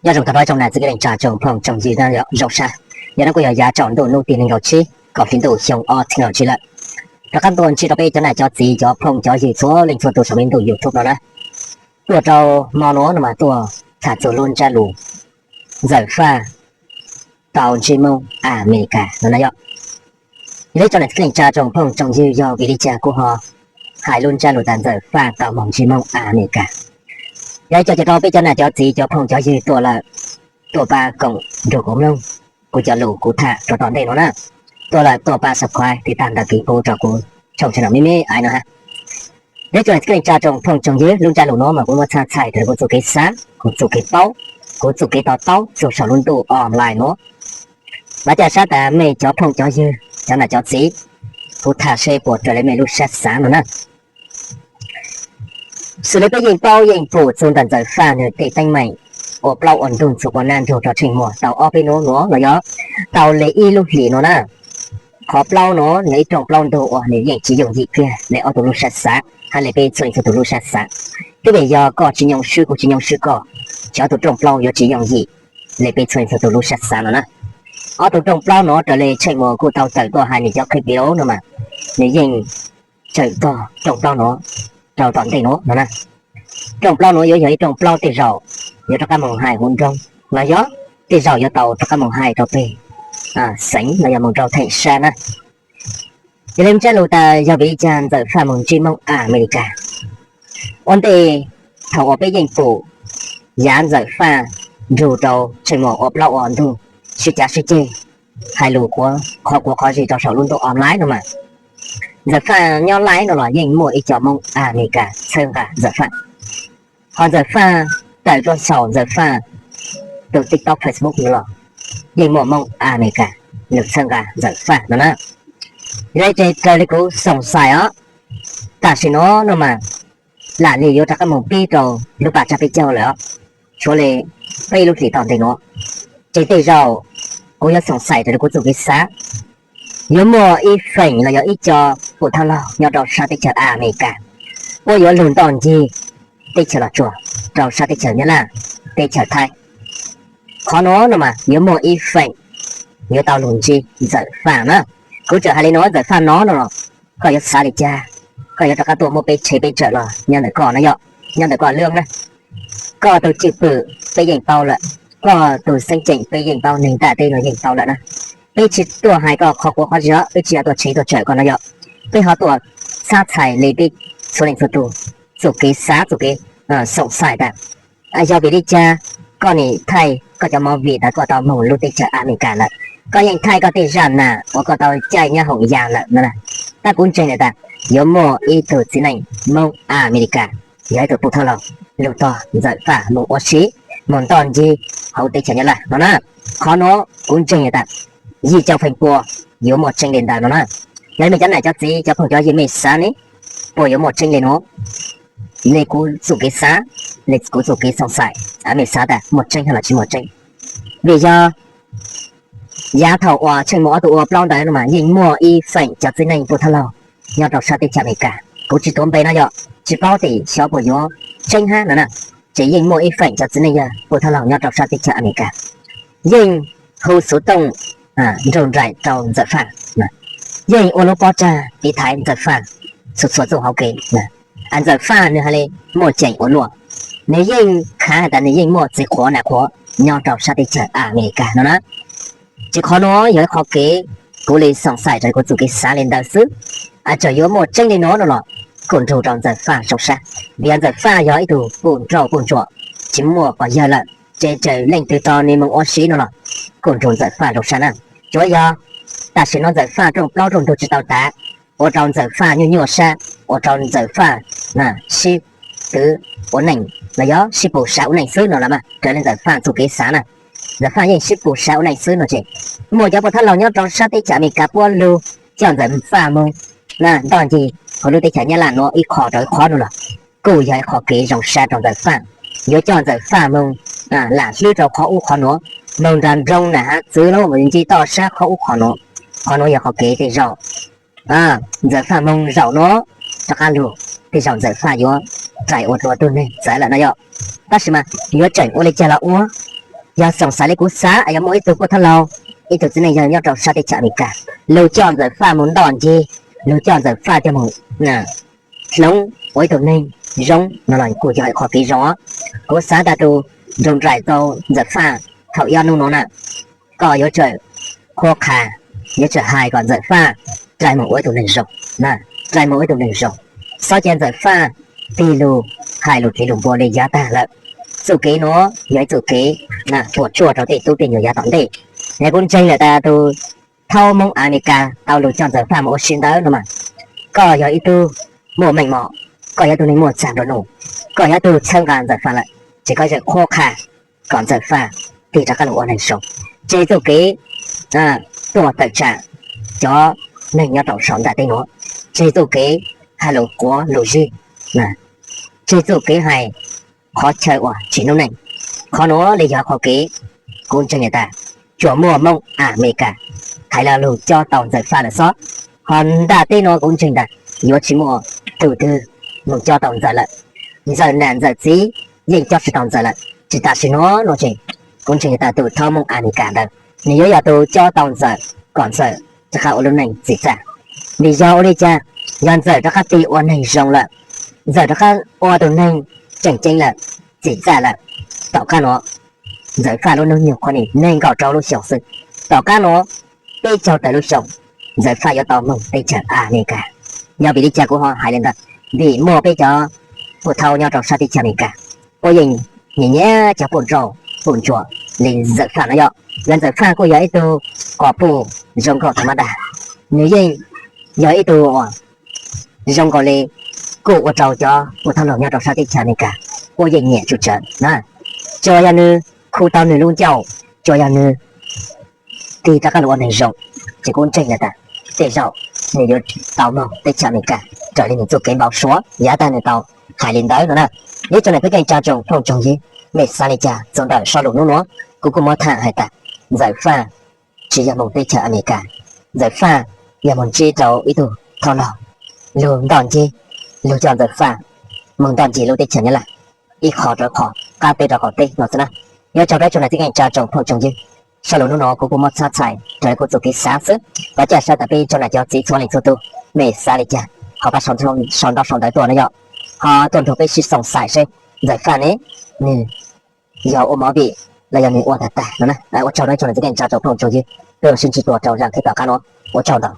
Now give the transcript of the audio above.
Nyob zoo tag nrho tsoom nam txiv kwv tij neej tsa tsoom phooj tsoom ywg zoo sab, yog no kuj yog yav tsaus ntuj hnub tim nees nkaum tsib kaum hli ntuj xyoo ob txhiab nees nkaum tsib lawm. Rov qab tuaj ntsib rau peb cov nam cov txiv cov phooj cov ywg txhua leej txhua tus saum me ntuj YouTube no na. Tuaj rau hmo no no mas tuaj tham txug lub ntsab lus Ntxawm Faj tau ntsib Moob Amelikas no na yog. Yog li tsoom nam txiv kwv tij neej tsa tsoom phooj tsoom ywg, yog vim li cas kuv ho hais lub ntsab lus tas Ntxawm Faj tau moog ntsib Moob Amelikas? Yog li cas rau peb cov nam cov txiv cov phooj cov ywg tuaj lawm, tuaj pab koom nrug kuv mloog kuv cov lus kuv tham rau tom ntej no na. Tuaj lawm tuaj pab subscribe tiv tag ntawm kev pub rau kuv tshooj channel me me ais no ha. Yog tsoom nam txiv kwv tij neej tsa tsoom phooj tsoom ywg, lub ntsab lus no mas kuv muab txhaj txhais raws li kuv txuj kev xav, kuv txuj kev paub, kuv txuj kev to taub txug saum lub ntuj online no. Vam thiab saib tas mej cov phooj cov ywg cov nam cov txiv, kuv tham seb puas raws li mej lub sab xav no na. Xws li peb yeej paub yeej pum txug ntawm Ntxawm Faj nwg tej teeb meem ua plaub ua ntug txug ua naj nrug rau tsheej muag tau ob peb nub no los yog tau li ib lub hlis no na. Qhov plaub no yog ib rooj plaub ntug uas nws yeej tsis yooj yim kiag li ob tug lub sab xav hab li peb txhua leej txhua tug lub sab xav. Twb vim yog koj tsis nyoo swb kuv tsis nyoo swb koj, ces ob tug rooj plaub yuav tsis yooj yim li peb txhua leej txhua tug lub sab xav no na. Ob tug rooj plaub no raws li tsheej muag kuj tau tawm tuaj hais nws cov clip video no mas, nws yeej tawm tog rooj plaub no rau tom ntej no no na. Rooj plaub no yuav yog ib rooj plaub tej zaum yuav rov qab moog hais huv nroog los yog tej zaum yuav tau rov qab moog hais rau peg xeev los yog moog rau theem sab na. Yog li ntsab lus tas yog vim li cas Ntxawm Faj moog ntsib Moob Amelikas. Ua ntej thaum uas peb yeej pum yav Ntxawm Faj nrug rau tsheej muag ua plaub ua ntug sib cav sib ceg, hais lus quav qhov quav qhov zis rau saum lub ntuj online no mas, Ntxawm Faj nyob live no los yeej muaj ib co Moob Amelikas txhawb nqa Ntxawm Faj. Ho Ntxawm Faj tawm tuaj saum Ntxawm Faj tus TikTok, Facebook no los yeej muaj Moob Amelikas nws txhawb nqa Ntxawm Faj no na. Yog li ces raws li kuv xoom xais os, tam sim no no mas lam li yuav rov qab moog pib rau lub paj tsab peb caug lawm os, tshuav li peb lub hlis tom ntej no. Ces tej zaum kuv yuav xoom xais raws li kuv txuj kev xav, yuav muaj ib feem los yog ib co pum thawj laug nyob rau sab teb chaws Amelikas, puab yuav lug ntoj ncig teb chaws Los Tsuas rau sab teb chaws Nyab Laj, teb chaws Thaib. Qhov no no mas yuav muaj ib feem yuav tau lug ntsib Ntxawm Faj na. Kuv tseem hais li no, Ntxawm Faj no no los koj yuav xav li cas? Koj yuav rov qab tuaj muab peb tshev peb tsawm los nyob ntawm koj na yog, nyob ntawm koj lub na. Koj tus cwj pwm peb yeej paub lawm, koj tus xeeb ceem peb yeej paub, neeg ntiaj teb no yeej paub lawm na. Peb tsis tuaj hais koj qhov quav qhov zis, peb tsis yog tuaj tshev tuaj tsawm koj no yog. Peb ho tuaj txhab txhais li peb txhua leej txhua tus txuj kev xav txuj kev xoom xais tas yog vim li cas koj nim thaij koj cov movie tas koj tau moog lub teb chaws Amelikas lawm, koj yeej thaij koj tej zaj nam uas koj tau caij nyob hoom yas lawm no. Tab kuv ntseeg lawm tas yuav muaj ib tug txiv neej Moob Amelikas, yog ib tug pum thawj laug lug tog Ntxawm Faj moog ua si, moog ntoj ncig hauv teb chaws Nyab Laj no na. Qhov no kuv ntseeg lawm tas yim caum feem pua yuav muaj tseeb li ntawd no na. Yog li mej cov nam cov txiv cov phooj cov ywg mej xav ne, puas yuav muaj tseeb li no? Li kuv txuj kev xav, li kuv txuj kev xoom xais, mej xav tas muaj tseeb hab los tsis muaj tseeb? Vim yog yav thaum uas tsheej muag ob tug ua plaub ntawd no mas yeej muaj ib feem cov txiv neej pum thawj laug nyob rau sab teb chaws Amelikas, kuv tsis tuav npe no yog tsis paub tes xyov puas yuav tseeb hab no na. Ces yeej muaj ib feem cov txiv neej yog pum thawj laug nyob rau sab teb chaws Amelikas yeej hu xuv tooj nraug nraim rau Ntxawm Faj, yeej ua lub pob tsag tiv thaiv Ntxawm Faj txhua txhua txuj hauv kev. Ntxawm Faj nws hais li muaj ceem ua luaj, nws yeej khav has tas nws yeej muaj txiv qhuav nam qhuav nyob rau sab teb chaws Amelikas no na. Ces qhov no yog ib qhov kev kuv li xoom xais raws kuv txuj kev xav li ntawd xwb. Txawm yuav muaj tseeb li no no los kuj nrug rau Ntxawm Faj zoo sab, vim yog Ntxawm Faj yog ib tug pum nrauj pum ntsuam tsis muaj pog yawg lawm, ces txawm leej twg tos nws moog ua si no los kuj nrug Ntxawm Faj zoo sab na. Tsuav yog tam sim no Ntxawm Faj rooj plaub rooj ntug tsis tau tav, ua rau Ntxawm Faj nyuaj nyuaj sab, ua rau Ntxawm Faj sib twv ua neej los yog sib pum sav ua neej xwb no los mas raws li Ntxawm Faj txuj kev xav na. Ntxawm Faj yeej sib pum sav ua neej xwb no ces muaj cov pum thawj laug nyob rau sab teb chaws Amelikas puab lug coj Ntxawm Faj moog ntoj ncig hauv lub teb chaws Nyab Laj nuav ib qho rau ib qhov no los kuj yog ib qho kev zoo sab rau Ntxawm Faj. Yuav coj Ntxawm Faj moog lam hlwb rau qhov ub qhov nuav, moog nrug nroo nam hav txwv lub mus nce toj sab qhov ub qhov nuav. Qhov nuav yog qhov kev tej zaum Ntxawm Faj moog zaum nuav rov qab lug, tej zaum Ntxawm Faj yuav rais ua dua tug neeg txawv lawm no yog. Tab sis mas yuav tseem ua li cas los ua, Yog xoom xaiv li kuv xav, yog muaj ib tug pub thab laug, ib tug txiv neej yog nyob rau sab teb chaws Amelikas, luag coj Ntxawm Faj mus ntoj ncig, luag coj Ntxawm Faj coj mus hloov ua ib tug neeg zoo no los kuj yog ib qho kev zoo. Kuv xav tas tus nrug nraim tau Ntxawm Faj thaum ib ob hnub no na, koj yuav tsum qhuab qha, yuav tsum hais kom Ntxawm Faj rais mus ua ib tug neeg zoo, rais mus ua ib tug neeg zoo, txhob cia Ntxawm Faj tig lug hais lus tiv lus npua li yav tag lawm. Txuj kev nuav yog ib txuj kev puas tsuaj rau tej tub tej nyuag yav tom ntej. Yog kuv ntseeg lawm tas tus thaub Moob Amelikas tau lug coj Ntxawm Faj mus ua si ntawd no mas, koj yog ib tug muaj meej mom, koj yog ib tug neeg muaj txag nplua nuj, koj yog ib tug txhawb nqa Ntxawm Faj lawm, ces koj yuav tsum qhuab qha kom Ntxawm Faj tig rov qab lug ua neeg zoo. Tseg txuj kev tuaj tawm tsam cov neeg nyob rau saum ntiaj teb nuav, tseg txuj kev hais lus quav lus zig, tseg txuj kev hais qhov chaw uas tsim noob neej. Qhov nuav li yog qhov kev kuv ntseeg tas tsuas muaj Moob Amelikas hais lug cob tau Ntxawm Faj lawm xwb. Ho ntiaj teb nuav kuv ntseeg tas yuav tsis muaj tug twg moog cob tau Ntxawm lawm. Ntxawm nam Ntxawm txiv yeej cob tsis tau Ntxawm lawm. Tsis tas sim nuav nuav tseem, kuv ntseeg tas tus thaub Moob Amelikas ntawd nws yuav yog tus cob tau Ntxawm kom Ntxawm rov qab ua lub neej txim txaj. Vim yog ua li cas? Yog Ntxawm rov qab tig ua neeg zoo lawm, Ntxawm rov qab ua tus neeg tseem ceeb lawm, txim txaj lawm, tom qab nuav Ntxawm Faj lub hnub nyoog qhuav neeg nkaum rau lub xyoo xwb. Tom qab nuav peb caug tawm lub xyoo Ntxawm Faj yuav tau moog teb chaws Amelikas. Yog vim li cas kuv ho hais li ntawd? Vim muaj peb cov puj thaub nyob rau sab teb chaws Amelikas, puab yeej nyiam nyiam cov puj nrauj puj ntsuam li Ntxawm Faj no yog. Yog Ntxawm Faj kuj yog ib tug quas puj zoo nkauj tag mab dag, nws yeej yog ib tug uas zoo nkaus li kuj ua rau cov puj thaub laug nyob rau sab teb chaws Amelikas puab yeej nyiam tsum tsawv na. Tsuas yog nws khu tau nws lub ncauj, tsuas yog nws tig rov qab lug ua neeg zoo, ces kuv ntseeg tas tej zaum nws yuav tau moog teb chaws Amelikas raws li nws txuj kev npau suav yav tag nws tau hais li ntawd no na. Ib tsoom nam txiv keej tsoom phooj tsoom ywg, mej xav li cas txug ntawm zaj lus nub nuav? Kuv kuj muab tham hais tas Ntxawm Faj tsis yog moog teb chaws Amelikas, Ntxawm Faj yog moog ntsib rau ib tug thaub laug, lug ntoj ncig, lug coj Ntxawm Faj moog ntoj ncig lub teb chaws Nyab Laj, ib qho rau qho, qab teb rau qaum teb no xwb na. Nyob zoo peb tsoom nam txiv keej tsoom phooj tsoom ywg, zaj lus nub nuav kuv kuj muab txhab txhais raws li kuv txuj kev xav xwb, vam thiab cia siab tas peb tsoom nam cov txiv txhua leej txhua tug, mej xav li cas ho pab sau ntaub sau ntawv tuaj no yog. Ho tuaj nrug peb sib xoom xais seb Ntxawm Faj ne, nws yog ua movie los yog nws ua tag tag no na. Ua tsaug nawb tsoom nam txiv keej tsoom phooj tsoom ywg, peb mam sib ntsib dua rau zaj kev tom qab nuav, ua tsaug ntau.